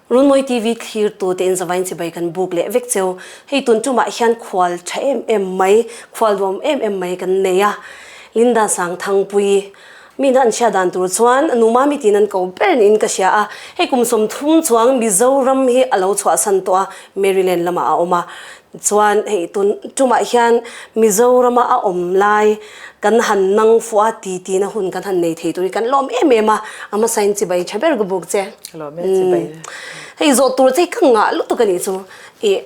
Runmawi TV thlirtu te in zavain chibai kan buk leh vek cheu. Hei tun tumah hian khual tha em em mai, khual duam em em mai kan nei a. Linda Sangthangpui mi na an hria dan tur chuan nu Mami tiin an ko ber niin ka hria a. Hei kum 30 chuang Mizoram hi a lo chhuahsan tawh a, Maryland lamah a awm a. Chuan hei tun tumah hian Mizorama a awm lai kan han nang fuh a ti tina hun kan han nei thei tur hi kan lawm em em a, a hmasain chibai tha ber ka buk che. Ka lawm e chibai. Hei zawh tur che hi ka ngah lutuk a nih chu. Ih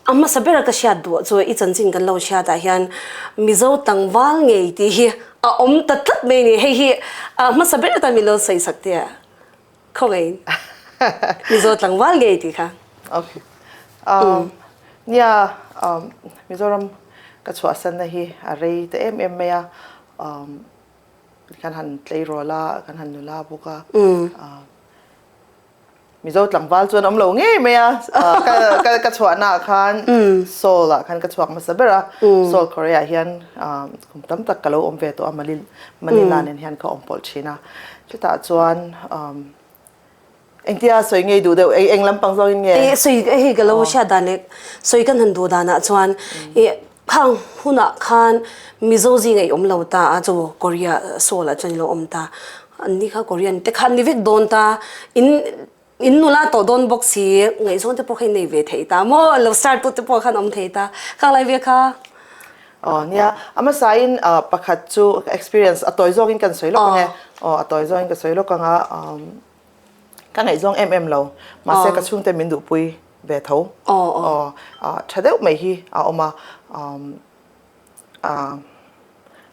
a hmasa bera ka hriat duh chu i chanchin kan lo hriat ah hian Mizo tlangval ngei tih hi a awm ta tlat mai a ni. Hei hi a hmasa ber atan min lo sawi sak teh a. Khawngaiin Mizo tlangval ngei tih kha. Okay. Um, nia um, Mizoram ka chhuahsanna hi a rei ta em em mai a. Um, kan han tleirawl a, kan han nula bawk a. Uh, Mizo tlangval chuan awm lo ngei mai a. Uh, ka, ka, ka chhuahna ah khan Seoul ah khan ka chhuak hmasa ber a. Seoul Korea ah hian um, kum tam tak ka lo awm ve tawh a, Manila, Manila nen hian ka awm pawlh thin a. Chutah chuan engtia sawi ngei duh deuh eng lampang zawngin nge? E sawi hei ka lo hriat dan leh sawi kan han duh danah chuan e khang hunah khan Mizo zing a i awm lo ta a chu Korea Seoul ah chuan i lo awm ta an ni kha Korean te kha an ni vek dawn ta in in nula tawh dawn bawk si ngaihzawn te pawh kha in nei ve thei ta maw lo start tu te pawh khan awm thei ta khang lai ve kha. Aw nia, a hmasain pakhat chu experience a tawi zawkin kan sawi lawk ang e. Aw a tawi zawkin ka sawi lawk ang a, ka ngaihzawng em em lo, mahse ka chhungte min duhpui ve tho. Aw tha deuh mai hi a awm a,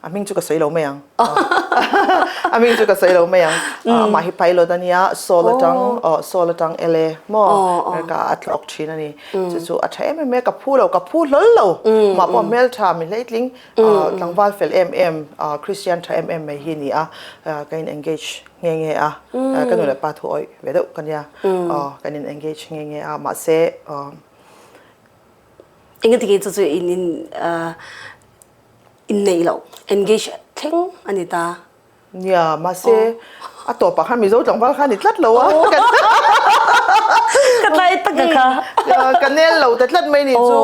A hming chu ka sawi lo mai ang. A hming chu ka sawi lo mai ang. Amah hi pilot a nia, Seoul atang, aw Seoul atang LA maw America ah a tlawk thin a ni. Chu chu a tha em em e, ka phu lo, ka phu hlawl lo. Mah pawh hmeltha mi hleitling, tlangval fel em em, Christian tha em em mai hi a ni a. Ka in engage nghe nghe a, ka nu leh pa thu awih ve deuh ka nia. Aw kan in engage nghe nghe a, mahse Engati chu chu in in in neih loh engage thleng a ni ta. Nia, mahse a tawpah khan Mizo tlangval kha a ni tlat lo a. Ka tlai tak a kha. Ka nel lo ta tlat mai ni chu.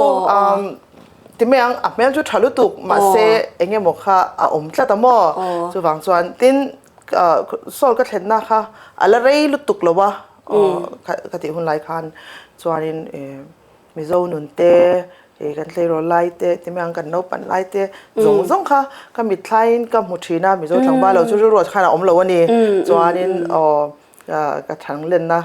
Ti mai ang, a hmel chu tha lutuk, mahse eng emaw kha a awm tlat a maw? Chuvang chuan tin Saul ka thlenna kha a la rei lutuk lo a, ka tih hun lai khan chuanin Mizo nun te, kan tleirawl lai te, ti mai ang kan naupan lai te zawng zawng kha ka mitthlaiin ka hmu thin a, Mizo tlangval lo chu rilru ah khan a awm lo a ni. Chuanin aw ka thang lenna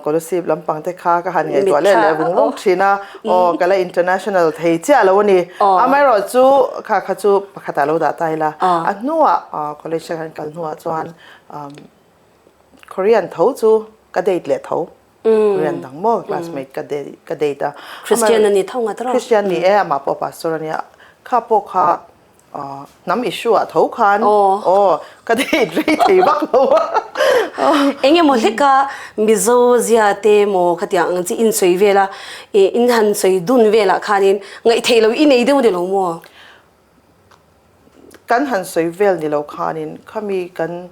Kolasib lampang te kha ka han ngaihtuah leh leh vung vung thin a, aw ka la international thei chiah lo a ni. Amaherawhchu kha kha chu pakhatah lo dah ta ila, a hnuah college a kan kal hnuah chuan Korean tho chu ka date leh tho. Korean dang maw classmate ka date ka date a. Christian a ni tho nga tawh. Christian ni e amah pawh pastor a nia. Kha pawh kha hnam issue ah tho khan aw ka date rei thei vak lo a. Eng emaw hleka Mizo zia te maw khatiang ang chi in sawi vel a, in han sawi dun velah khanin ngaihtheih lo i nei deuh ni lo maw? Kan han sawi vel ni lo khanin khami kan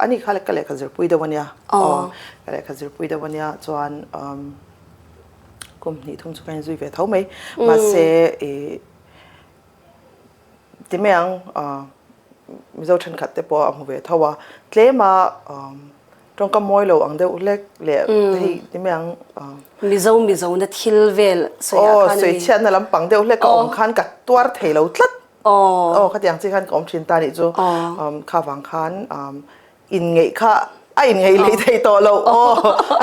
ani kha ka lehkha zirpui deuh ania aw ka lehkha zirpui deuh ania chuan kum hnih thum chu ka inzui ve tho mai mahse ih ti mai ang Mizo thenkhat te pawh a hmu ve tho a tlema Tawngkam mawi lo ang deuh hlek leh hei ti mai ang. Mizo Mizo na thil vel sawi ah khan a ni. Aw sawi chhiatna lampang deuh hlek ka awm khan ka tuar thei lo tlat. Aw khatiang chi khan ka awm thin ta nih chu. Kha vang khan inngeih kha a inngeih hlei thei tawh lo. Aw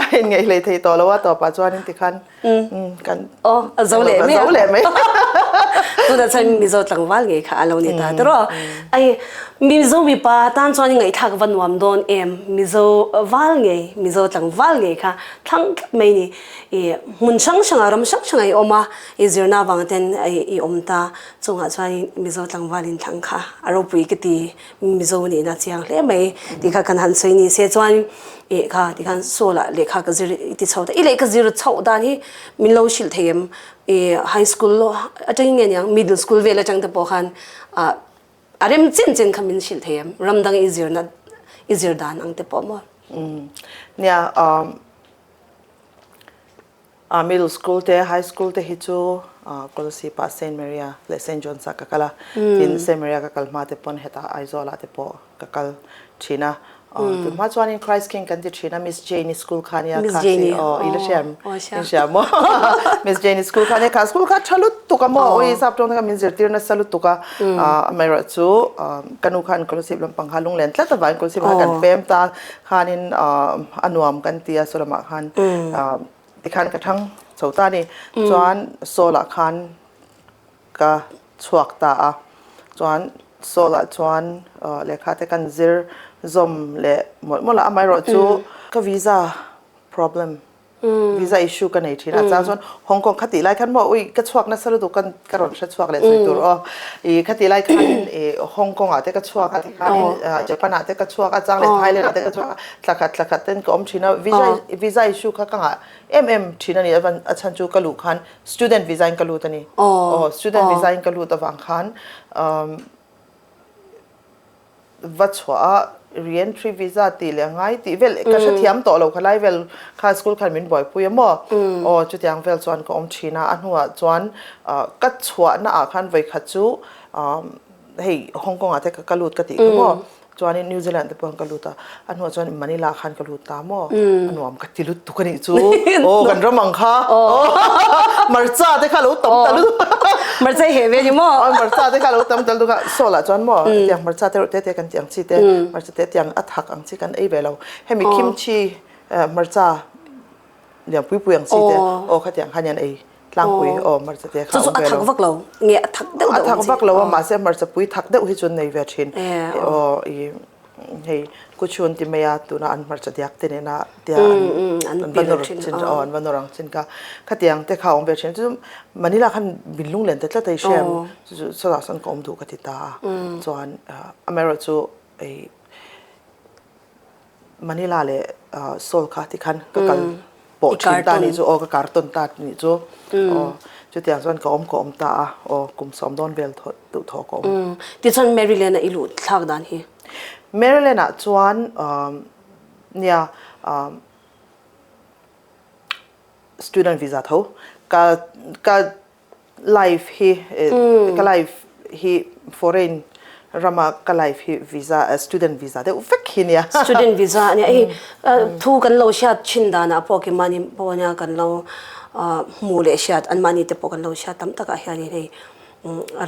a inngeih hlei thei tawh lo a tawpah chuanin tikhan kan Aw a zo leh mai a. A zo leh mai. Tunah chuan Mizo tlangval ngei kha a lo ni ta tawh. Ai Mizo mipa tan chuan i ngaihthlak va nuam dawn em? Mizo val ngei, Mizo tlangval ngei kha thlang tlat mai ni. I hmun hrang hrangah, ram hrang hrangah i awm a, i zirna avang ten i awm ta. Chungah chuan Mizo tlangval in thlang kha a ropui ka ti. Mizo nihna chiang hle mai tih kha kan han sawi ni se chuan i kha ti khan Saul ah lehkha ka zir i ti chho ta. I lehkha zir chhoh dan hi min lo hrilh thei em? I high school atangin nge niang middle school vel atang te pawh khan ah A rem chen chen kha min hrilh thei em? Ram dang i zirna i zir dan ang te pawh maw? Nia, um. Middle school te high school te hi chu Kolasib ah Saint Maria leh Saint John's ah ka kal a, tin Saint Maria ka kal hma te pawn hetah Aizawl ah te pawh ka kal thin a. Tun hma chuanin Christ King kan ti thin a, Miss Jane-i school kha nia kha si aw i la hria em? In hria maw? Miss Jane-i school kha nia kha school kha tha lutuk a maw ui sap tawng te kha min zirtir nasa lutuk a, amaherawhchu ka nu khan Kolasib lampang kha lunglen tlat avangin Kolasib ah khan kan pem ta khanin a nuam kan ti a saw lamah khan tikhan ka thang chho ta a ni. Chuan Sawl ah khan ka chhuak ta a, chuan Sawl ah chuan lehkha te kan zir zawm leh mawlh mawlh a, amaherawhchu ka visa problem Visa issue ka nei thin a, chang chuan Hong Kong khatih lai khan maw ui ka chhuak nasa lutuk kan ka rawn hre chhuak leh sawi tur aw. I khatih lai khanin i Hong Kong ah te ka chhuak a tikhanin Japan ah te ka chhuak a chang leh Thailand ah te ka chhuak a thlakhat thlakhat ten ka awm thin a. Visa visa issue kha ka ngah em em thin a ni a a chhan chu ka luh khan student visa in ka lut a ni. Aw student visa in ka lut avang khan Va chhuah a re-entry visa tih leh ngai tih vel ka hrethiam tawh lo kha lai vel kha school khan min buaipui a maw aw chutiang vel chuan ka awm thin a a hnuah chuan ka chhuahna ah khan vawikhat chu hei Hong Kong ah te ka lut ka tih kha maw chuanin New Zealand te pawh ka lut a a hnuah chuan Manila ah khan ka lut ta maw a nuam ka ti lutuk a nih chu aw kan ram ang kha hmarcha te kha lo tam ta lutuk hmarcha i heh ve ni maw aw hmarcha te kha lo tam ta lutuk a saw lah chuan maw tiang hmarcha te reuh te te kan tih ang chi te hmarcha te tiang a thak ang chi kan ei ve lo hemi kimchi hmarcha lian pui pui ang chi te aw khatiang khan hian ei tlangpui aw hmarcha te kha chu chu a thak vak lo nge a thak deuh a thak vak lo a mahse hmarcha pui thak deuh hi chu an nei ve thin aw i Hei kuchhun ti mai a tuna an hmarcha diak te nena tia an va nawr thin aw an va nawr ang chin kha khatiang te kha a awm ve thin chu Manila khan min lunglen ta tlat a i hria em chu chu sawtah sawn ka awm duh ka ti ta a chuan amaherawhchu hei Manila leh Seoul kha tikhan ka kal pawh thin ta nih chu aw ka kartawn ta nih chu aw chutiang chuan ka awm ka awm ta a aw kum sawm dawn vel duh thaw ka awm. Tichuan Maryland a i luh thlak dan hi? Maryland ah chuan nia student visa tho ka ka Life hi ka life hi foreign rama ka life hi visa student visa deuh vek hi nia. Student visa ania hei thu kan lo hriat thin danah pawh keimahni pawh nia kan lo hmuh leh hriat anmahni te pawh kan lo hriat tam takah hianin hei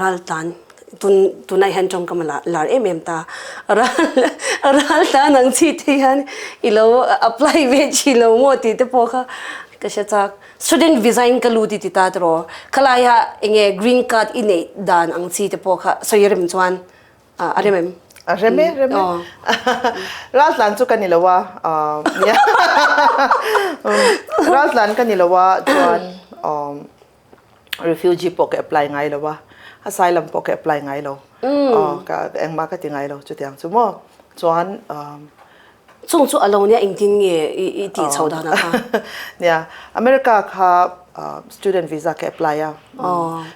raltlan tun tunah hian tawngkam a lar em em ta ral raltlan ang chi te hian i lo apply ve thin lo maw tih te pawh kha ka hre chak. Student visa in ka lut i ti ta tiraw? Khalai ah enge green card i neih dan ang chi te pawh kha sawi rem chuan a rem em? A rem e, rem e. Raltlan chu ka ni lo a, raltlan ka ni lo a chuan refugee pawh ka apply ngai lo a, asylum pawh ka apply ngai lo, ka engmah ka ti ngai lo chutiang chu maw chuan Chung chu a lo nia engtin nge i tih chho dan ah kha? Nia, America kha student visa ka apply a,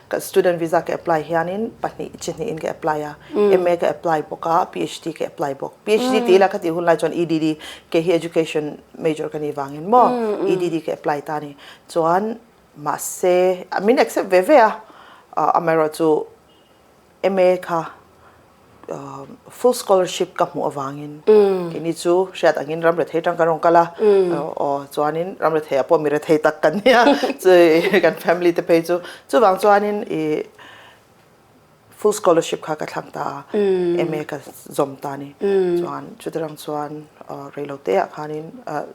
ka student visa ka apply hianin pahnih chi hnihin ka apply a, MA ka apply bawk a, PhD ka apply bawk. PhD tih ila ka tih hun lai chuan EDD, kei hi education major ka nih vangin maw EDD ka apply ta a ni. Chuan mahse min accept ve ve a, amaherawhchu MA kha full scholarship ka hmuh avangin keini chu hriat angin ram rethei tang kan rawn kal a aw chuanin ram rethei ah pawh mi rethei tak kan nia kan family te phei chu chuvang chuanin i full scholarship kha ka thlang ta a MA ka zawm ta a ni chuan chutirang chuan reilo te ah khanin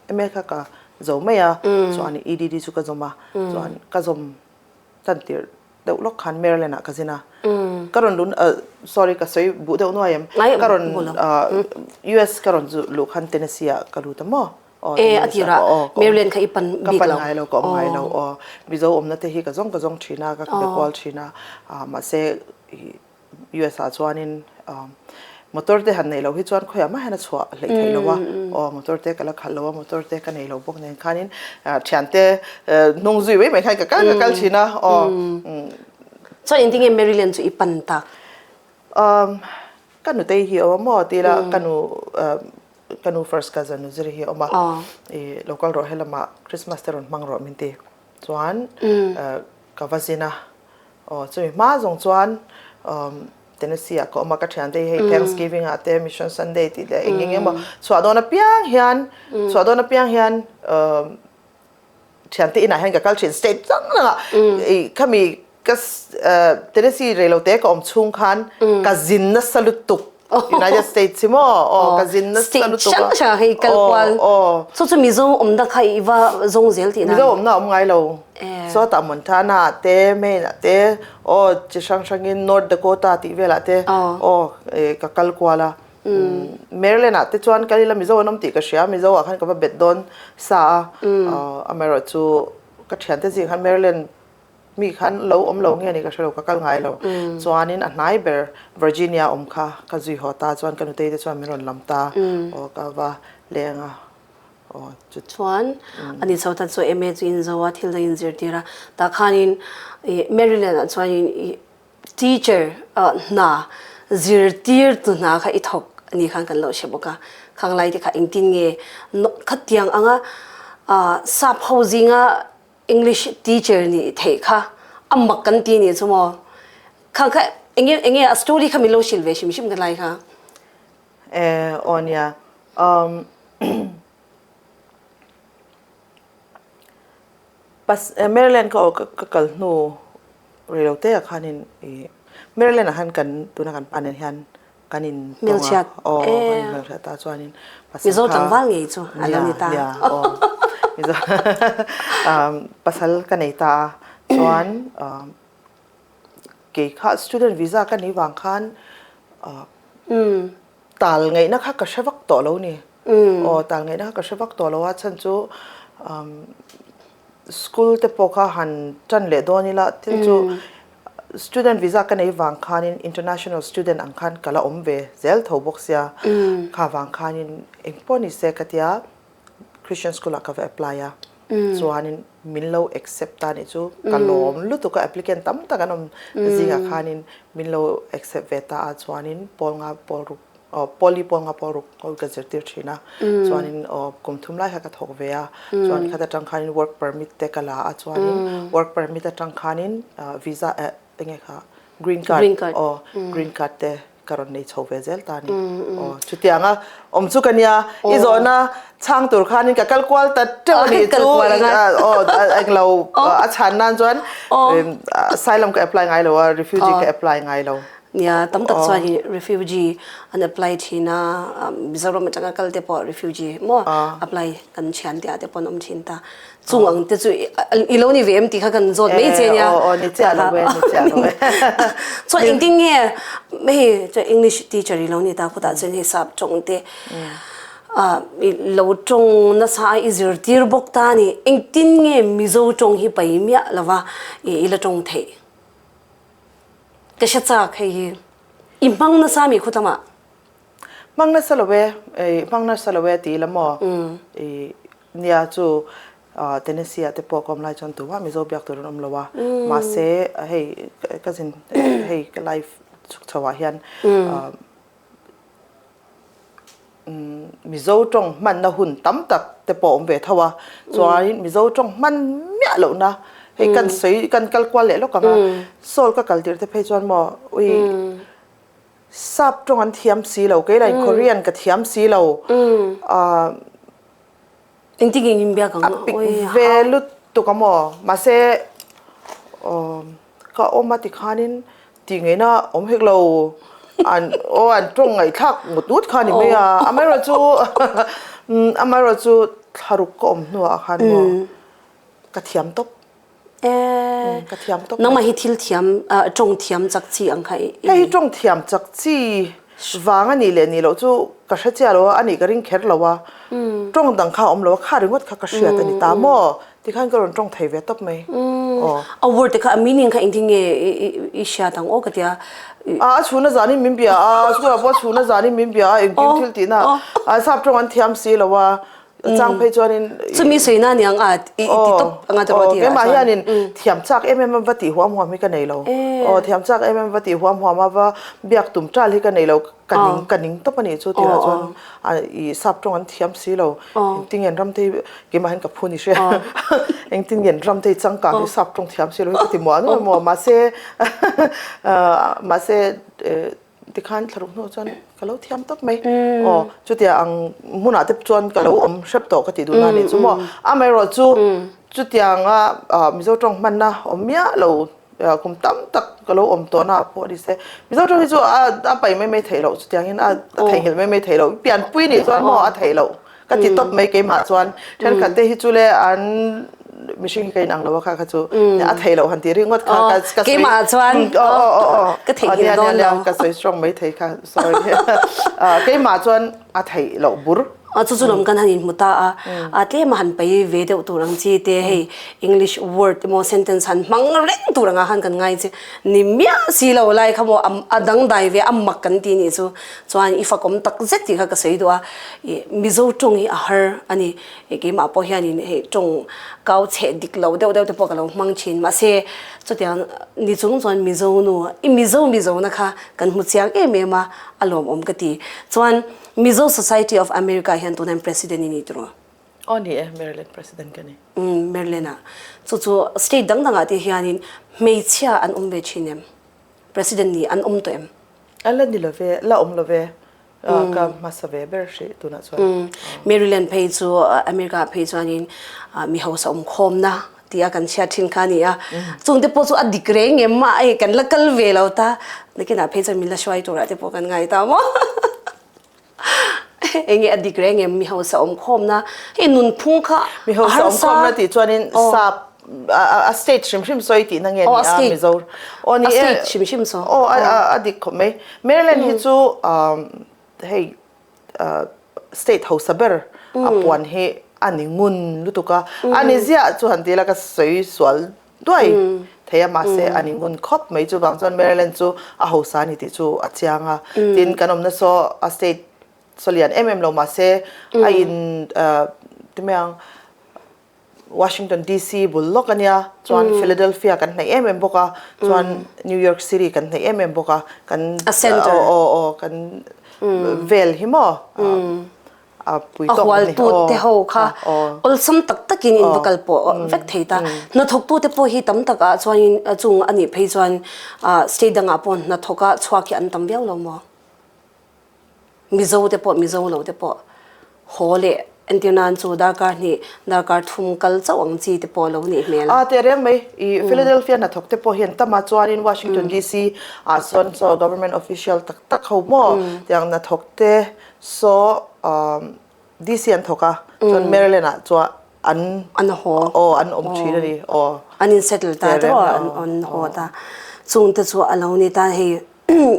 MA kha ka zo mai a chuan EDD chu ka zawm a chuan ka zawm tan tirh deuh lawk khan Maryland ah ka zin a, ka rawn lun sorry ka sawi buh deuh nuai em, ka rawn US ka rawn luh khan Tennessee ah ka lut a maw aw E a tirah Maryland kha i pan bik lo, ka pan ngai lo ka awm ngai lo aw Mizo awmna te hi ka zawng ka zawng thin a ka be kual thin a mahse US ah chuanin motor te han neih loh hi chuan khawiah mah hian a chhuah hleih theih lo a, aw motor te ka la khalh lo a, motor te ka nei lo bawk nen khanin thiante hnung zui mai mai khan ka kal ka kal thin a, aw. Chuan engtin nge Maryland chu i pan tak? Ka nutei hi a awm a maw ti ila ka nu ka nu first cousin nu ziri hi a awm a, i lo kal rawh helamah Christmas te rawn hmang rawh min ti. Chuan ka va zin a, aw chumi hma zawng chuan Tennessee ah ka awm a, ka thiante hi hei Thanksgiving ah te Mission Sunday tih leh eng eng emaw chhuah dawn apiang hian chhuah dawn apiang hian thiante inah hian ka kal thin state dang dang ah ih khami ka Tennessee rei lo te ka awm chhung khan ka zin nasa lutuk United States hi maw aw ka zin nasa lutuk a hrang hei kal kual chu chu Mizo awmna kha i va zawng zel tihna Mizo awmna awm ngai lo sawtah Montana ah te Maine ah te aw chi hrang hrangin North Dakota tih velah te aw ka kal kual a Maryland ah te chuan kal ila Mizo an awm tih ka hria, Mizo ah khan ka va bet dawn sa a, amaherawh chu ka thiante zing khan Maryland mi khan lo awm lo nge ni ka hrelo ka kal ngai lo. Chuanin a hnai ber Virginia awm kha ka zui haw ta chuan ka nutei te chuan min rawn lam ta aw ka va leng a aw chu. Chuan ani chho tan chu MA chu in zo a thil dang in zirtir a tah khanin Maryland ah chuanin i Teacher hna zirtirtu hna kha i thawk a nih khan kan lo hre bawk a, khang lai te kha engtin nge khatiang anga sap ho zinga English teacher nih theih kha a mak kan ti nih chu maw? Khang kha enge enge a story kha min lo hrilh ve hrim hrim ka lai kha. Aw nia. Maryland ka ka kal hnu rei lo te ah khanin ih Maryland ah khan kan tuna kan pa nen hian kan in tawng a aw kan in hmelhriat a chuanin pasal Mizo tlangval ngei chu a lo ni ta nia aw Mizo pasal ka nei ta a chuan kei kha student visa ka nih vang khan Tal ngaihna kha ka hre vak tawh lo ni. Aw, tal ngaihna kha ka hre vak tawh lo a, chhan chu school te pawh kha han tan leh dawn ila, thil chu student visa ka nei vang khanin international student ang khan ka la awm ve zel tho bawk sia, kha vang khanin engpawh ni se ka tia Christian school ah ka va apply a, chuanin min lo accept a nih chu ka lawm lutuk a, applicant tam tak an awm zingah khanin min lo accept ve ta a, chuanin pawl nga pawl ruk aw pawli pawl nga pawl ruk ho ka zirtir thin a, chuanin aw kum thum lai kha ka thawk ve a, chuan khat atang khanin work permit te ka la a, chuanin work permit atang khanin visa eh enge kha green card aw green card te ka rawn nei chho ve zel ta a ni. Aw, chutianga awm chu ka nia, i zawhna chhang tur khanin ka kal kual ta teuh a nih chu, aw, englo a chhan nan chuan asylum ka apply ngai lo a, refugee ka apply ngai lo. Nia, tam tak chuan hi refugee an apply thin a, Mizoram atanga kal te pawh refugee maw apply kan thian te ah te pawh an awm thin ta. Chung ang te chu i lo ni ve em tih kha kan zawt mai che nia. Aw aw ni chiah lo e, ni chiah lo e. Chuan engtin nge hei chuan English teacher i lo ni ta khutah chuan hei sap tawng te i lo tawng nasa a i zirtir bawk ta a ni. Engtin nge Mizo tawng hi pai miah lova i la tawng theih? Ka hre chak hei hi. I hmang nasa mi khutlama? Hmang nasa lo e, hmang nasa lo e ti ila maw? I nia chu Tennessee ah te pawh ka awm lai chuan tumah Mizo biak tur an awm lo a, mahse hei ka zin hei ka life chhuk chho ah hian Mizo tawng hmanna hun tam tak te pawh awm ve tho a, chuanin Mizo tawng hman miah lohna hei kan sawi kan kal kual leh lawk ang a, Seoul ka kal tirh te phei chuan maw ui Sap tawng an thiam si lo, kei lahin Korean ka thiam si lo. Engtin nge in biak ang? A pik ve lutuk a maw? Mahse ka awm a tikhanin tih ngaihna awm hek lo. An aw an tawng ngaihthlak ngut ngut kha a ni mai a. Amaherawhchu amaherawhchu thlaruk ka awm hnuah khan maw ka thiam tawp. Eh, ka thiam tawp. Nangmah hi thil thiam, tawng thiam chak chi ang kha i. Hei hi tawng thiam chak chi vang a nih leh nih loh chu ka hre chiah lo a, a nih ka ring kher lo a. Tawng dang kha a awm lo a, kha ringawt kha ka hriat a ni ta maw? Tikhan ka rawn tawng thei ve tawp mai. Aw. A word te kha a meaning kha engtin nge i hriat ang aw ka tia. A, a chhuna zanin min bia a, school ah pawh a chhuna zanin min bia a, engkim thil tihna a, sap tawng an thiam si lo a. Chang phei chuanin Chumi sawi na niang a i ti tawp anga te pawh tih ah Keimah hianin thiam chak em em a va tih huam huam hi ka nei lo. Aw thiam chak em em va tih huam huam a va biak tum tal hi ka nei lo. Ka ning ka ning tawp a nih chu tirah chuan i sap tawng an thiam si lo. Engtin nge an ram te hi keimah hian ka phu ni hria. Engtin nge an ram te hi changkang hi sap tawng thiam si lo hi ka ti muah nuai maw. Mahse mahse Tikhan thlaruk hnuah chuan ka lo thiam tawp mai. Aw, chutia ang hmunah te chuan ka lo awm hrep tawh ka tih duhna a nih chu maw. Amaherawh chu chutianga Mizo tawng hmanna awm miah lo kum tam tak ka lo awm tawhna ah pawh a ni se. Mizo tawng hi chu a pai mai mai theih loh chutiangin a theihnghilh mai mai theih loh. Pianpui nih chuan maw a theih loh. Ka ti tawp mai keimah chuan thenkhat te hi chu le an mihring hi ka inang lo a kha kha chu a thei loh han ti ringawt kha ka sawi keimah chuan ka theihnghilh dawn lo ka sawi strong mai thei kha sorry keimah chuan a theih loh bur chu chu lawm kan han inhmu ta a a tlem a han pai ve deuh tur ang chi te hei English word emaw sentence han hmang reng tur anga khan kan ngai che ni miah si lo lai kha maw a dangdai ve a mak kan ti nih chu Chuan i fakawm tak zet tih kha ka sawi duh a, ih Mizo tawng hi a har a ni. Ih keimah pawh hianin hei tawng kau chheh dik lo deuh deuh te pawh ka lo hmang thin. Mahse chutiang ni chung chuan Mizo nu, i Mizo Mizo na kha kan hmu chiang em em a, a lawmawm ka ti. Chuan Mizo Society of America hian tunah hian President i ni tiraw? Aw ni e, Maryland President ka ni. Umm Maryland ah. Chu chu state dang dangah te hianin hmeichhia an awm ve thin em? President nih an awm tawh em? A la ni lo ve, la awm lo ve. Ka hmasa ve ber hrih tunah chuan. Maryland phei chu America ah phei chuanin mi hausa awm khawmna tia kan chhiat thin kha a ni a. Chungte pawh chu a dik reng em a, hei kan la kal ve lo ta. Nakinah phei chuan min la hruai turah te pawh kan ngai ta maw. Enge a dik reng em mi hausa awm khawmna hei nunphung kha Mi hausa awm khawmna tih chuanin sap a state hrim hrim sawi tihna nge ni a Mizo aw ni e state hrim hrim saw aw a dik khawp mai Maryland hi chu hei state hausa ber a puan hi a ni ngun lutuk a a ni ziah chu han ti ila ka sawi sual Duai thei a mahse an ingun khawp mai chuvang chuan Maryland chu a hausa a ni tih chu a chiang a. Tin kan awmna saw a state saw lian em em lo mahse a in ti mai ang Washington DC bul lawk a nia chuan Philadelphia kan hnaih em em bawk a chuan New York City kan hnaih em em bawk a kan aw aw kan vel hi maw. A hualtute ho kha awlsam tak takin in va kal pawh vek thei ta. Hnathawktute pawh hi tam takah chuanin chung a nih phei chuan state dangah pawh hnathawka chhuak hi an tam viau lo maw? Mizo te pawh Mizo lo te pawh haw leh entir nan chu darkar hnih darkar thum kal chauh ang chi te pawh lo nih hmel. A teh reng mai. I Philadelphia hnathawk te pawh hian tam a chuanin Washington DC ah sawn saw government official tak tak ho maw tiang hnathawk te Saw DC an thawk a, chuan Maryland ah chuan an An haw. Aw an awm thin a ni aw. An in settle ta te pawh an haw ta. Chung te chu a lo ni ta hei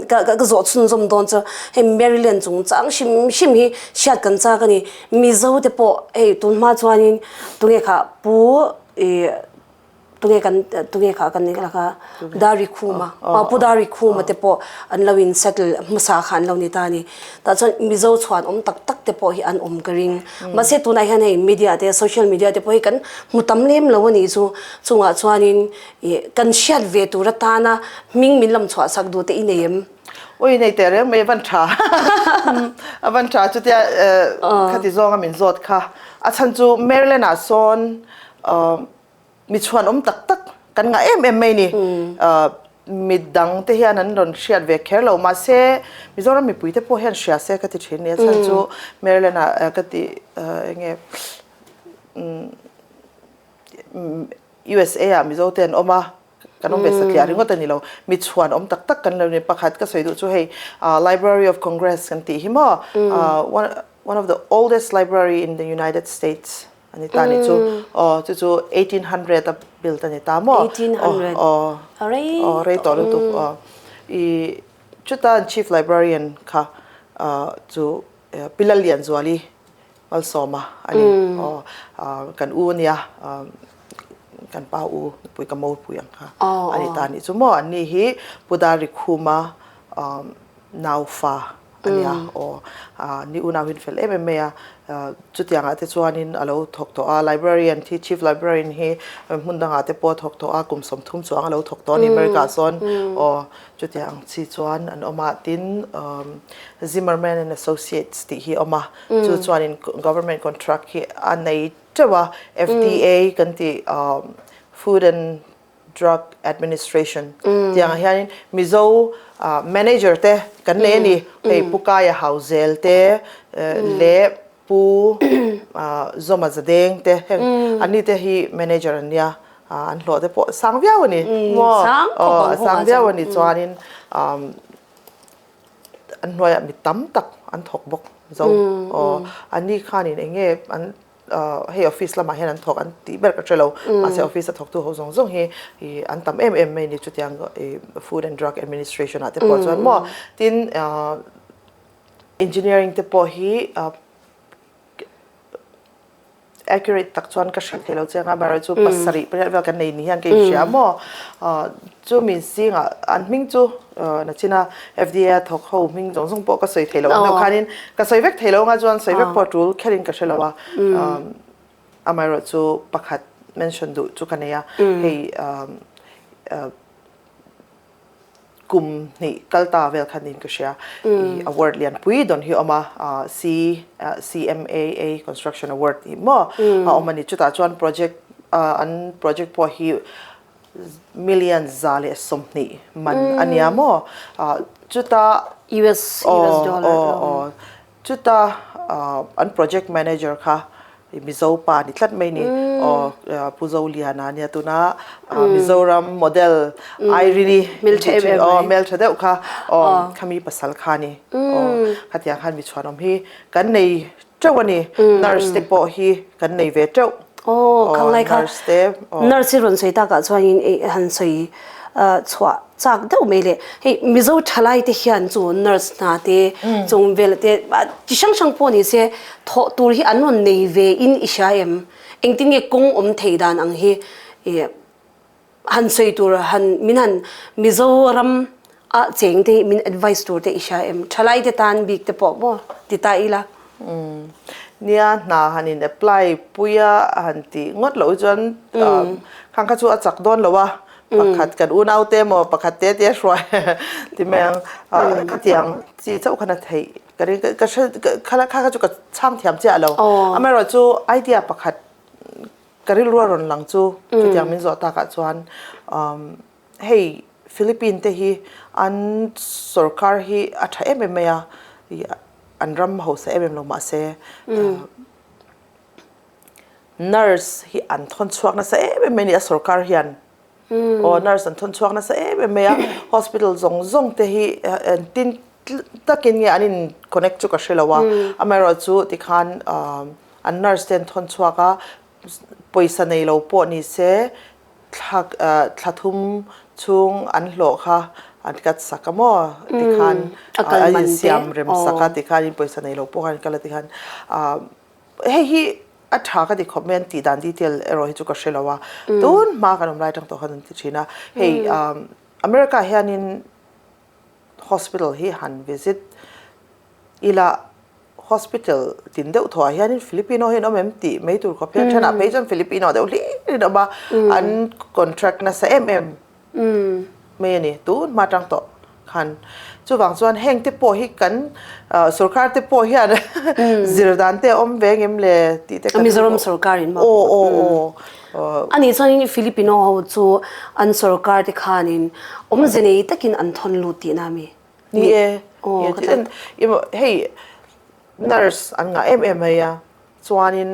ka ka zawh chhunzawm dawn chu hei Maryland chung chang hrim hrim hi hriat kan chak a ni. Mizo te pawh hei tun hma chuanin tunge kha Pu ih Tunge kan tunge kha kan nih kha Dari Khuma aw Pu Dari Khuma te pawh an lo in settle hmasa kha an lo ni ta a ni. Tah chuan Mizo chhuan awm tak tak te pawh hi an awm ka ring. Mahse tunah hian hei media te social media te pawh hi kan hmu tam lem lo a nih chu. Chungah chuanin ih kan hriat ve tur atana hming min lam chhuah sak duh te i nei em? Ui nei teh reng mai a van tha a van tha chutia khati zawnga min zawt kha a chhan chu Maryland ah sawn Mi chhuanawm tak tak kan ngah em em mai ni. Mi dang te hian an rawn hriat ve kher lo. Mahse, Mizoram mipui te pawh hian hria se ka ti thin ni. A chhan chu Maryland ah ka ti eng nge USA ah Mizo te an awm a, kan awm ve satliah ringawt a ni lo. Mi chhuanawm tak tak kan lo ni. Pakhat ka sawi duh chu hei Library of Congress kan tih hi maw one of the oldest library in the United States. A ni ta ni chu aw chu chu 1800 a built a ni ta maw 1800 aw a rei aw rei tawh lutuk aw i chuta an chief librarian kha chu Pi Lallianzuali Malsawma a ni aw kan u a nia kan pa u nupui ka mopui ang kha a ni ta ni chu maw an ni hi Pu Darikhuma naufa. a nia aw. Ni unau hi an fel em em mai a, chutiangah te chuanin a lo thawk tawh a, librarian hi chief librarian hi hmun dangah te pawh a thawk tawh a, kum 30 chuang a lo thawk tawh a ni America ah sawn aw chutiang ang chi chuan an awm a, tin Zimmerman and Associates tih hi a awm a, chu chuanin government contract hi a nei teuh a, FDA kan tih Food and Drug Administration tih angah hianin Mizo manager te kan nei a ni. Hei Pu Kaia Hauzel te leh Pu Zawma Zadeng te heng anni te hi manager an nia, an hlawh te pawh sang viau a ni maw? Aw a sang viau a ni chuanin an hnuaiah mi tam tak an thawk bawk zo. Aw anni khanin eng nge an hei office lamah hian an thawk an tih ber ka hre lo mahse office a thawktu ho zawng zawng hi ih an tam em em mai a ni chutiang ih food and drug administration ah te pawh chuan maw tin ah engineering te pawh hi ah accurate tak chuan ka hrilh theih lo chiang a amaherawhchu pasarih pariat vel kan nei ni hian ka inhria maw ah chumi zingah an hming chu nachina FDA a thawk ho hming zawng zawng pawh ka sawi thei lo ang deuh khanin ka sawi vek thei lo anga chuan sawi vek pawh a tul kherin ka hre lo a amaherawhchu pakhat mention duh chu ka nei a hei kum hnih kal ta vel khan niin ka hria i award lian pui dawn hi a awm a C CMAA construction award tih maw a awm a ni chutah chuan project an project pawh hi Million 120 man a nia maw? Chuta US US dollar aw aw chuta an project manager kha Mizo pa ni tlat mai ni aw Pu Zoliana nia tuna Mizoram model Irene aw hmeltha deuh kha aw khami pasal kha ni aw khatiang khan mi chhuanawm hi kan nei teuh a ni. Nurse te pawh hi kan nei ve teuh. Aw, khang lai kha nurse hi rawn sawi takah chuanin han sawi chhuah chak deuh mai le. Hei Mizo thalai te hian chu nurse hna te chung vel te chi hrang hrang pawh ni se thawh tur hi an rawn nei ve in i hria em? Engtin nge kawng awm thei dan ang hi Han sawi tur han min han Mizoram a cheng te hi min advice tur te i hria em? Thalai te tan bik te pawh maw ti ta ila. Umm nia hna han in apply pui a han tih ngawt loh hi chuan khang kha chu a chak dawn lo a, pakhat kan unau te emaw pakhat te te a hruai ti mai ang khatiang chi chauh khan a theih ka ring ka hre kha kha chu ka chhang thiam chiah lo amaherawhchu idea pakhat Ka rilru a rawn lang chu chutiang min zawh takah chuan hei Philippine te hi an sorkar hi a tha em em mai a, an ram hausa em em lo mahse nurse hi an thawn chhuak nasa em em mai a ni a sorkar hian. Aw nurse an thawn chhuak nasa em em mai a, hospital zawng zawng te hi engtin takin nge an in connect chu ka hre lo a, amaherawhchu tikhan An nurse te an thawn chhuak a, pawisa nei lo pawh ni se thla thla thum chhung an hlawh kha an cut sak a maw tikhan an insiam rem sak a tikhan pawisa nei lo pawh khan an kal a tikhan hei hi a tha ka ti khawp mai an tih dan detail erawh hi chu ka hre lo a, tun hma kan awm lai atang tawh khan an ti thin a, hei America hianin hospital hi han visit ila Hospital tin deuh thawh ah hianin Filipino hi an awm em tih mai tur khawp hian thenah phei chuan Filipino deuh hlir in awm a, an contract nasa em em mai a ni tun hma tang tawh khan. Chuvang chuan heng te pawh hi kan sorkar te pawh hian zir dan te a awm ve ngem le tih te kan Mizoram sorkar in maw? Aw aw aw. Ani chuanin Filipino ho chu an sorkar te khanin awmze nei takin an thawn lut tihna a mi? Ni e, hei nurse an ngah em em mai a, chuanin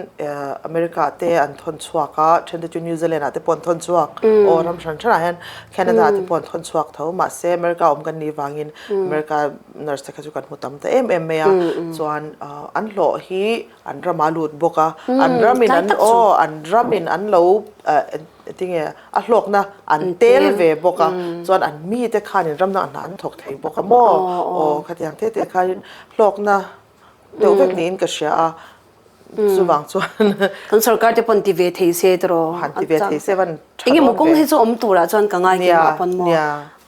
America te an thawn chhuak a, then te chu New Zealand ah te pawh an thawn chhuak, aw ram hran hran ah hian Canada ah te pawh an thawn chhuak tho, mahse America awm kan nih vangin America nurse te kha chu kan hmu tam ta em em mai a, chuan an hlawh hi an ram ah lut bawk a, an ram in an aw an ram in an lo Tinge a hlawkna an tel ve bawk a, chuan an mite khanin ramdang hna an thawk thei bawk a maw? Aw khatiang te te khanin hlawkna deuh vek niin ka hria a, chuvang chuan. Kan sorkar te pawn ti ve thei se tiraw? Han ti ve thei se van tha dawn ve. Engemaw kawng hi chu awm turah chuan ka ngai keimah pawn maw?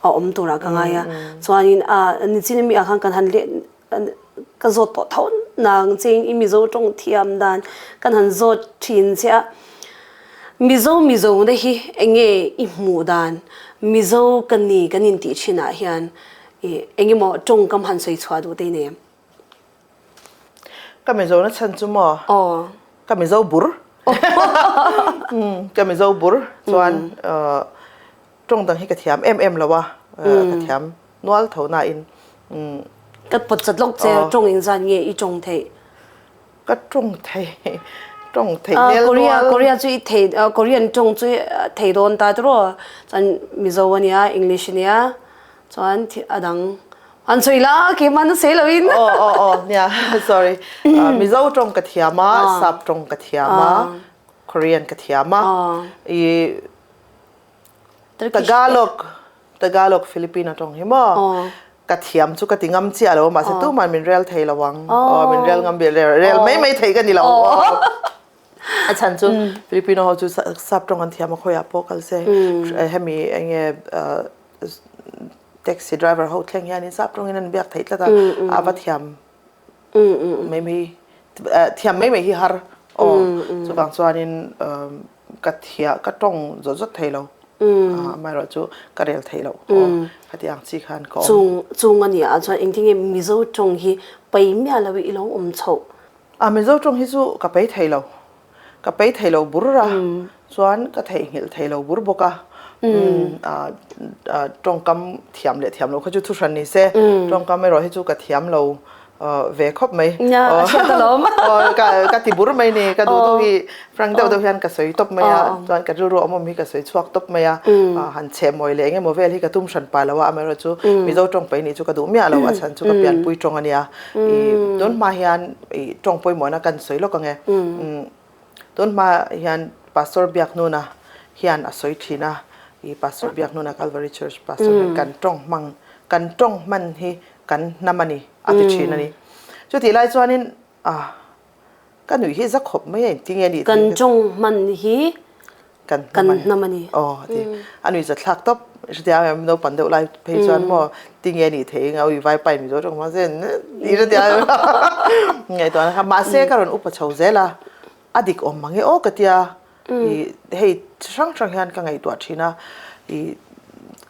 A awm turah ka ngai a, chuanin a nichin ami ah khan kan han leh. ka zawt tawh tho nang cheng i Mizo tawng thiam dan kan han zawt thin che a. Mizo Mizo na hi enge i hmuh dan Mizo ka ni kan intih thinah hian i engemaw tawngkam han sawi chhuah duh te i nei em? Ka Mizo na chhan chu maw? Aw. Ka Mizo bur. Ka Mizo bur chuan tawng dang hi ka thiam em em lo a, ka thiam nual tho nain. Ka pawt chat lawk che, tawng engzat nge i tawng theih? Ka tawng thei, tawng thei nel nual. Korea, Korea chu i thei, Korean tawng chu thei dawn ta tiraw? Chuan Mizo a nia, English a nia, chuan a dang an sawi la, keimah na sawi loin. Aw, aw, aw, nia, sorry. Mizo tawng ka thiam a, Sap tawng ka thiam a, Korean ka thiam a, i Tagalog, Tagalog Filipino tawng hi maw? Ka thiam chu ka ti ngam chiah lo mahse tuman min rel thei lo ang. Aw min rel ngam bik rel rel mai mai thei ka ni lo. A chhan chu Filipino ho chu sap tawng an thiam a khawiah pawh kal se hemi enge taxi driver ho thleng hianin sap tawngin an biak theih tlat a, a va thiam mai mai thiam mai mai hi har aw chuvang chuanin ka thia ka tawng zawt zawt thei lo amaherawh chu ka rel thei lo aw khati ang chi khan ka awm. Chung chung a nia chuan engtin nge Mizo tawng hi pai miah lo i lo awm chhoh? A Mizo tawng hi chu ka pai thei lo ka pai thei lo bur a chuan ka theihnghilh thei lo bur bawk a tawngkam thiam leh thiam lo kha chu thu hran ni se tawngkam erawh hi chu ka thiam lo ve khawp mai ka ti bur mai ni ka duh duh hi frank deuh deuh hian ka sawi tawp mai a chuan ka rilru awm awm hi ka sawi chhuak tawp mai a han chhe mawi leh eng emaw vel hi ka tum hran pa lo a amaherawh chu Mizo tawng pai nih chu ka duh miah lo a chhan chu ka pianpui tawng a nia tun hma hian i tawng pawimawhna kan sawi lawk ang e tun hma hian Pastor Biaknuna hian a sawi thin a i Pastor Biaknuna Calvary Church Pastor hian kan tawng hmang kan tawng hman hi kan hnam a ni a ti thin a ni. Chutih lai chuanin ah ka nuih hi za khawp mai a inti nge ni Kan tawng hman hi kan hnam a ni. Aw a ti. A nuih za thlak tawp. Hretia em naupang deuh lai phei chuan maw ti nge ni thei eng a ui vaipa in Mizo tawng hmang zen ti hretia em ngaihtuahna kha mahse ka rawn upa chho zel a a dik awm mang e aw ka tia i hei chi hrang hrang hian ka ngaihtuah thin a i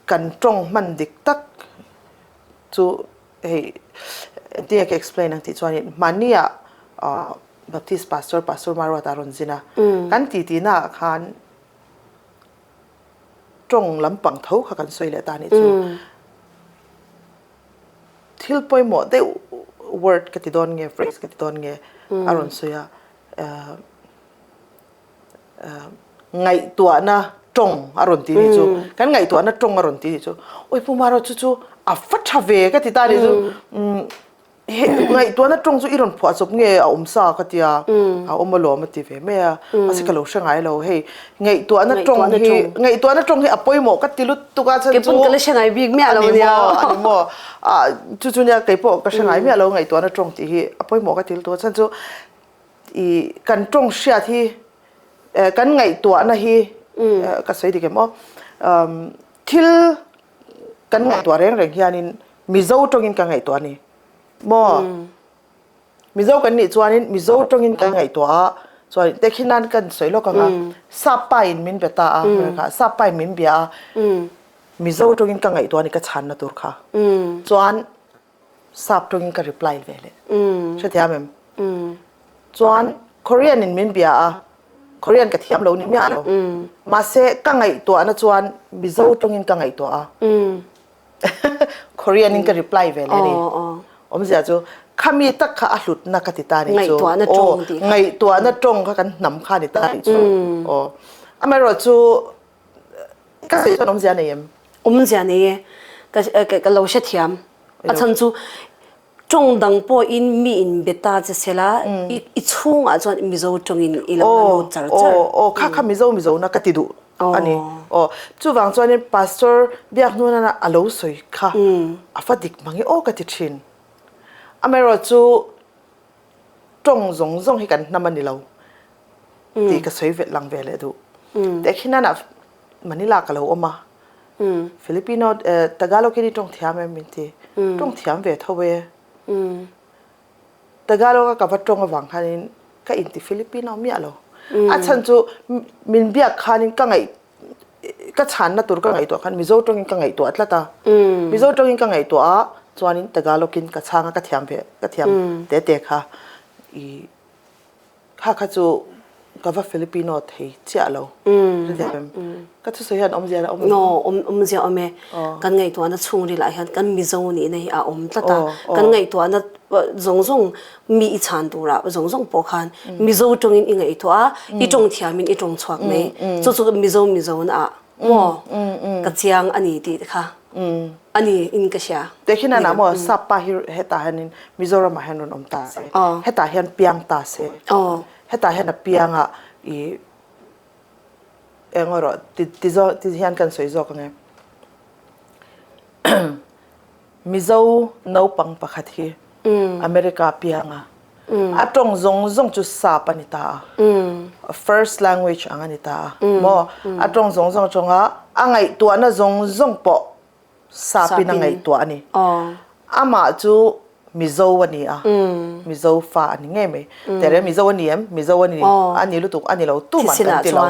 kan tawng hman dik tak Chu hei engtin nge ka explain ang tih chuanin mahnia Baptist pastor Pastor Maruata a rawn zin a, kan titi naah khan tawng lampang tho kha kan sawi leh ta a nih chu. Thil pawimawh deuh word ka ti dawn nge phrase ka ti dawn nge a rawn sawi a. Ngaihtuahna tawng a rawn ti nih chu. Kan ngaihtuahna tawng a rawn ti nih chu. Oi Pu Maro chu chu a va tha ve ka ti ta nih chu. Ngaihtuahna tawng chu i rawn phuah chawp nge a awm sa ka tia. A awm alawm a ti ve mai a. Mahse ka lo hre ngai lo hei. Ngaihtuahna tawng hi ngaihtuahna tawng hi a pawimawh ka ti lutuk a chhan chu. Keipawh ka la hre ngai bik miah lo nia. A ni maw? Chu chu nia keipawh ka hre ngai miah lo ngaihtuahna tawng tih hi a pawimawh ka ti lutuk a chhan chu I kan tawng hriat hi kan ngaihtuahna hi ka sawi dik em aw thil kan ngaihtuah reng reng hianin Mizo tawngin ka ngaihtuah a ni maw Mizo kan nih chuanin Mizo tawngin kan ngaihtuah a chuan tekhin nan kan sawi lawk ang a Sap pa in min be ta a Sap pa in min bia a Mizo tawngin ka ngaihtuah a ni ka chhanna tur kha chuan Sap tawngin ka reply ve leh. Hrethiam em? Chuan Korean in min bia a, Korean ka thiam lo ni miah lo. Mahse ka ngaihtuahna chuan Mizo tawngin ka ngaihtuah a. Korean in ka reply ve leh ni. Awmzia chu khami tak kha a hlutna ka ti ta nih chu. Ngaihtuahna tawng tih kha. Ngaihtuahna tawng kha kan hnam kha ni ta nih chu. Aw. Amaherawhchu Ka sawi chuan awmzia nei em? Awmzia nei e. Ka ka lo hrethiam. A chhan chu tawng dang pawhin mi in be ta che sela i chhungah chuan Mizo tawngin i lo la lut char char. Aw aw kha kha Mizo Mizo na ka ti duh a ni. Aw chuvang chuanin Pastor Biakhnuna a lo sawi kha a fa dik mang e aw ka ti thin. Amaherawhchu tawng zawng zawng hi kan hnam a ni lo tih ka sawi vet lang ve leh duh. Tehkhin nanah Manila ka lo awm a, Filipino Tagalog hi ni tawng thiam em min ti, tawng thiam ve tho e. Tagalog a ka va tawng avang khanin ka inti Filipino miah lo. A chhan chu min biak khanin ka ngaih ka chhanna tur ka ngaihtuah khan Mizo tawngin ka ngaihtuah tlat a. Mizo tawngin ka ngaihtuah a chuanin Tagalog-in ka chhang a ka thiam ve ka thiam te te kha i Kha kha chu ka va Filipino thei chiah lo. Ka thusawi hian awmzia la awm em? No, awmzia awm e. Kan ngaihtuahna chhungril ah hian kan Mizo nihna hi a awm tlat a. Kan ngaihtuahna zawng zawng mi i chhan turah zawng zawng pawh khan Mizo tawngin i ngaihtuah a, i tawng thiamin i tawng chhuak mai. Chu chu Mizo Mizo na ah maw ka chiang a ni tih kha a ni in ka hria. Tehkhin a maw sap pa hi hetah hianin Mizoram ah hian rawn awm ta se, hetah hian piang ta se, hetah hian a piang a i eng erawh ti ti zawk ti hian kan sawi zawk ang e. Mizo naupang pakhat hi America piang a, a tawng zawng zawng chu sap a ni ta a, first language ang a ni ta a, maw? A tawng zawng zawng atanga a ngaihtuahna zawng zawng pawh sapin a ngaihtuah a ni. Amah chu Mizo a ni a, Mizo fa a ni ngei mai. Tere Mizo a ni em? Mizo a ni, a ni lutuk a ni lo tuman kan ti lo.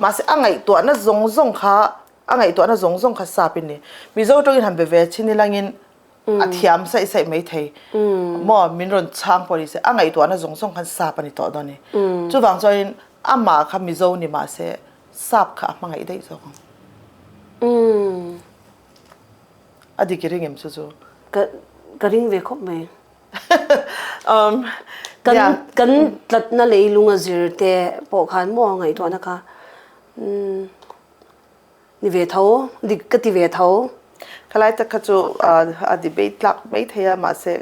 Mahse a ngaihtuahna zawng zawng kha A ngaihtuahna zawng zawng kha sap in ni. Mizo tawngin han be ve chin ilangin a thiam saih saih mai thei. Maw min rawn chhang pawh ni se a ngaihtuahna zawng zawng khan sap a ni tawh dawn ni. Chuvang chuanin amah kha Mizo ni mah se sap kha a hmangaih daih zawk ang. A dik i ring em chu chu? Ka ka ring ve khawp mai. Kan kan tlatna leilung a zir te pawh khan maw ngaihtuahna kha Ni ve tho, dik ka ti ve tho. Khalai tak kha chu a debate tlak mai thei a mahse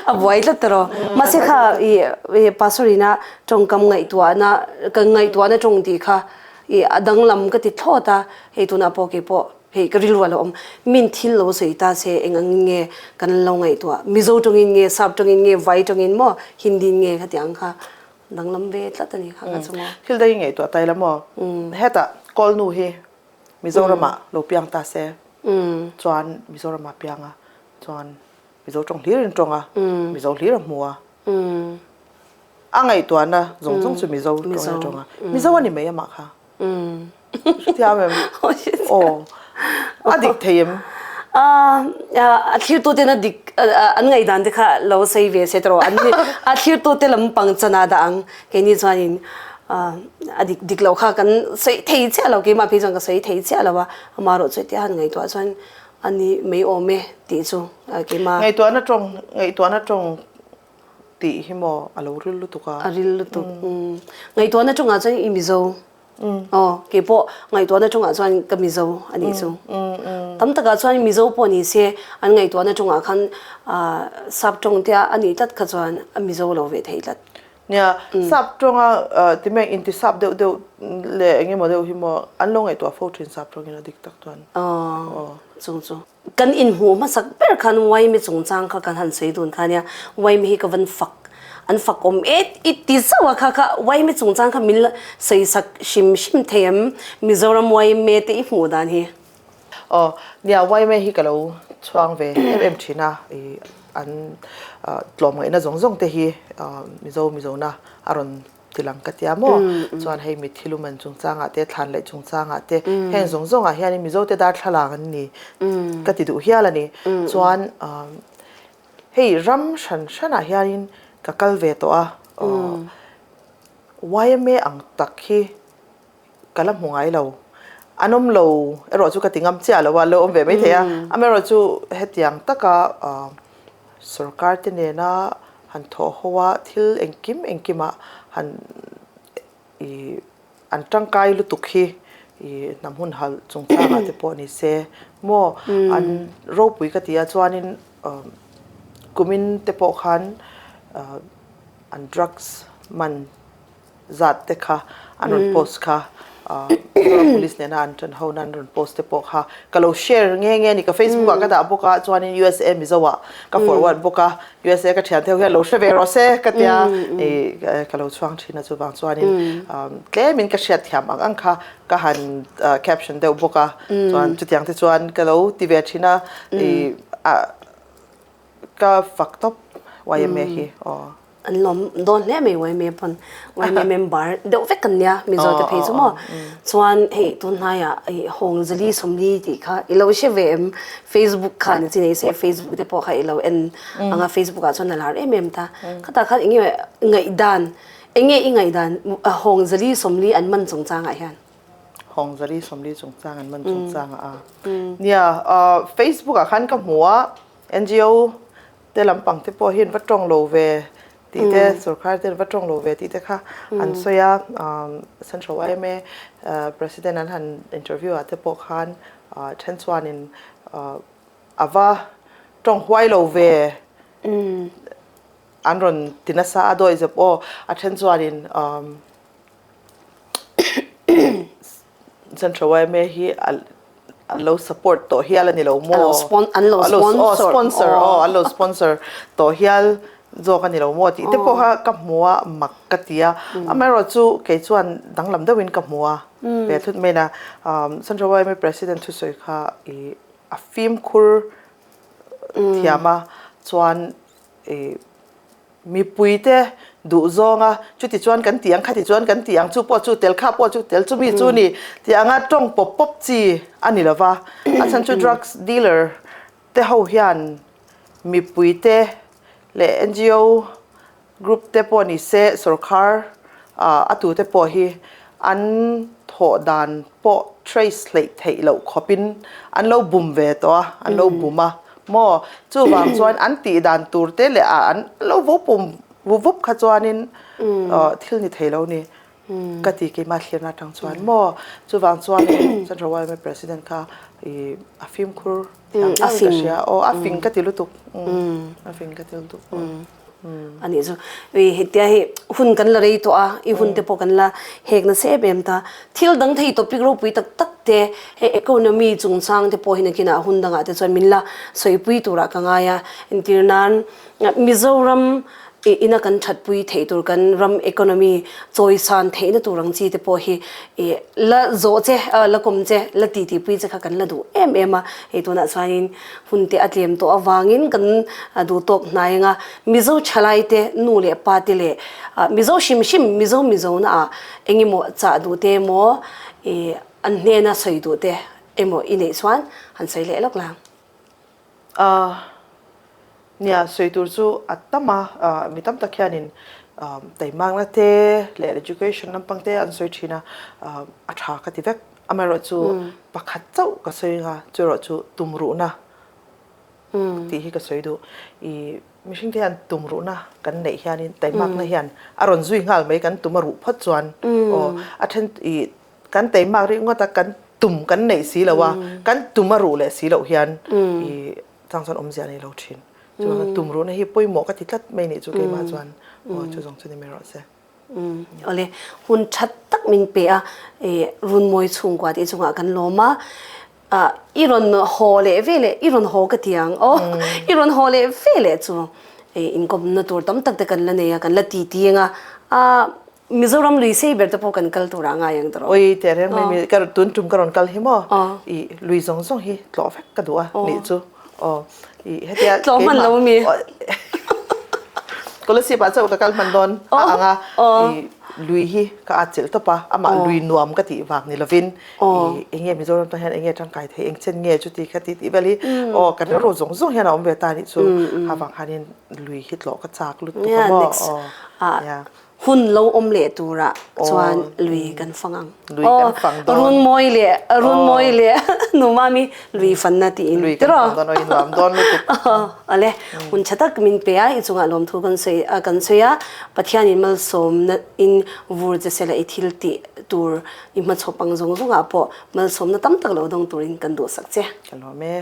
a buai tlat tawh. Mahse kha i pastor ina tawngkam ngaihtuahna ka ngaihtuahna tawng tih kha i a danglam ka ti thlawt a, hei tunah pawh kei pawh hei ka rilru a lo awm. Min thil lo sawi ta se eng angin nge kan lo ngaihtuah Mizo tawngin nge Sap tawngin nge Vai tawngin maw Hindi nge khatiang kha Danglam ve tlat a ni kha ka chunga. Thil dang i ngaihtuah tai la maw? Hetah kawl nu hi Mizoram ah lo piang ta se chuan Mizoram ah piang a chuan Mizo tawng hlir in tawng a Mizo hlir a hmu a a ngaihtuahna zawng zawng chu Mizo tawng in a tawng a Mizo a ni mai amah kha. Hrethiam em? Aw. A dik thei em? A thlirtu ten a dik an ngaihdan te kha lo sawi ve se tawh an a thlirtu te lampang chana dah ang keini chuanin a dik dik loh kha kan sawi thei chiah lo keimah phei chuan ka sawi thei chiah lo a amaherawh chu hetia han ngaihtuah chuan a ni mai awm e tih chu keimah Ngaihtuahna tawng ngaihtuahna tawng tih hi maw a lo ril lutuk a. A ril lutuk. Ngaihtuahna tawngah chuan i Mizo. Aw, kei pawh ngaihtuahna tawngah chuan ka Mizo a nih chu. Tam takah chuan Mizo pawh ni se an ngaihtuahna tawngah khan sap tawng te a nih tlat kha chuan a Mizo lo ve thei tlat. Nia, sap tawnga ti mai inti sap deuh deuh leh eng emaw deuh hi maw an lo ngaihtuah fo thin sap tawngin a dik tak chuan. Aw, chung chu. Kan inhmuh hmasak ber khan Waimi chungchang kha kan han sawi dun kha nia, Waimi hi ka van fak, an fak awm et i ti zauh a kha kha Waimi chungchang kha min la sawi sak hrim hrim thei em, Mizoram Waime te i hmuh dan hi. Aw, nia Waime hi ka lo chhuang ve em em thin a, i an tlawmngaihna zawng zawng te hi Mizo Mizona a rawn ti lang ka tia maw? Chuan hei mitthi lumen chungchangah te, thlan leh chungchangah te, heng zawng zawngah hianin Mizote darthlalang an ni ka ti duh hial a ni. Chuan hei ram hran hranah hianin ka kal ve tawh a, yma ang tak hi ka la hmu ngai lo. An awm lo erawh chu ka ti ngam chiah lo a, lo awm ve maithei a. Amaherawhchu hetiang taka Sorkar te nena han thawh ho a, thil engkim engkimah han ih an tangkai lutuk hi ih hnam hun halh chungchangah te pawh ni se maw an ropui ka ti a chuanin kumin te pawh khan an drugs man zat te kha an rawn post kha Mizoram Police nena an ṭan ho na an rawn post te pawh kha ka lo share nghe nghe a ni ka Facebook ah ka dah bawk a chuanin USA Mizo ah ka forward bawk a USA ka ṭhian theuh hian lo hre ve rawh se ka tia ih ka lo chhuang ṭhin a chuvang chuanin tlemin ka hriat thiam ang ang kha ka han caption deuh bawk a chuan chutiang te chuan ka lo ti ve ṭhin a ih a. Ka fak tawp yma hi aw. An lawm dawn hle mai yma pawn yma member deuh vek kan nia Mizo te phei chu maw. Chuan hei tun hnaiah hei Hawngzali Sawmli tih kha i lo hre ve em Facebook khan a chi nei se Facebook te pawh kha i lo en ang a Facebook ah chuan a lar em em ta. Khatah khan eng nge ngaihdan eng nge i ngaihdan Hawngzali Sawmli an man chungchangah hian? Hawngzali Sawmli chungchang an man chungchangah a nia Facebook ah khan ka hmu a NGO te lampang te pawh hi an va tawng lo ve tih te, sorkar te an va tawng lo ve tih te kha an sawi a. Central yma President an han interview ah te pawh khan then chuanin a va tawng huai lo ve an rawn ti nasa a dawihzep aw. A then chuanin Central yma hi an lo support tawh hial a ni lo maw? An lo sponsor aw an lo sponsor tawh hial zawk a ni lo maw tih te pawh kha ka hmu a mak ka ti a. Amaherawhchu kei chuan danglam deuhin ka hmu a ve thut mai na. Central yma President thusawi kha i a fimkhur thiam a chuan i Mipuite duh zawnga chuti chuan kan ti ang, khati chuan kan ti ang, chu pawh chu tel, kha pawh chu tel, chumi chu ni tih anga tawng pawp pawp chi a ni lova. A chhan chu drugs dealer te ho hian mipuite leh ngo group te pawh ni se sorkar a tute pawh hi an thawh dan pawh trace hleih theih loh khawpin an lo bum ve tawh a, an lo bum a maw? Chuvang chuan an tih dan tur te leh a an lo vo pum vup vup kha chuanin thil ni thei lo ni ka ti keimah thlirna atang chuan maw? Chuvang chuanin Central yma President kha i a fimkhur thiam viau in ka hria aw a fing ka ti lutuk a fing ka ti lutuk aw. A nih chu. Ui hetia hei hun kan la rei tawh a, i hun te pawh kan la hek nasa em em ta. Thil dang thei topic ropui tak tak te, hei economy chungchang te pawh hi nakinah hun dangah te chuan min la sawipui turah ka ngai a. Entir nan Mizoram ina kan thatpui theih tur kan ram economy chawisan theihna tur ang chi te pawh hi i la zawh che, la kawm che, la titipui che kha kan la duh em em a. Hei tunah chuanin Hun te a tlem tawh avangin kan duh tawk hnai anga Mizo thalai te, nu leh pa te leh Mizo hrim hrim, Mizo Mizo na ah eng emaw chah duh te emaw ih an hnena sawi duh te emaw i neih chuan han sawi leh lawk la. Ahh nia sawi tur chu a tam a, mi tam tak hianin taimakna te leh education lampang te an sawi thin a, a tha ka ti vek. Amaherawhchu pakhat chauh ka sawi anga chuerawh chu tumruhna tih hi ka sawi duh. I mihring te hian tumruhna kan neih hianin taimakna hian a rawn zui nghal mai kan tum a ruh phawt chuan aw a then i kan taimak rih ngawt a kan tum kan neih si lo a kan tum a ruh leh si loh hian i chang chuan awmzia a nei lo thin. Chuvangin tumruhna hi pawimawh ka ti tlat mai nih chu keimah chuan aw chu zawng chu ni mai rawh se. Awle, hun that tak min pe a, Runmawi chhungkua tih chungah kan lawm a, i rawn haw leh ve leh, i rawn haw ka ti ang aw, i rawn haw leh ve leh chu inkawmna tur tam tak te kan la nei a, kan la titi ang a, Mizoram lui sei ber te pawh kan kal turah ngai ang tawh. Oi, teh reng mai mi, ka tun tum ka rawn kal hi maw, i lui zawng zawng hi tlawh vek ka duh a nih chu. Aw i hetia Tlawm hman lo mi. Kolasib ah chauh ka kal hman dawn a ang a i lui hi ka at chilh tawp a amah lui nuam ka tih vang ni lovin i enge Mizoram tan hian enge tangkai thei eng chen nge chuti kha ti tih vel hi aw kan rilru zawng zawng hian a awm ve ta nih chu ha vang khanin lui hi tlawh ka chak lutuk a maw aw ya. Hun lo awm leh turah chuan lui kan fang ang. Lui kan fang dawn. Runmawi leh Runmawi leh Numami lui fanna tiin. Lui kan fang dawn aw i nuam dawn lutuk. Awle hun tha tak min pe a i chungah lawmthu kan sawi a kan sawi a Pathianin malsawmna in vur che sela i thil tih tur i hmachhawp ang zawng zawngah pawh malsawmna tam tak lo dawng turin kan duhsak che. Ka lawm e.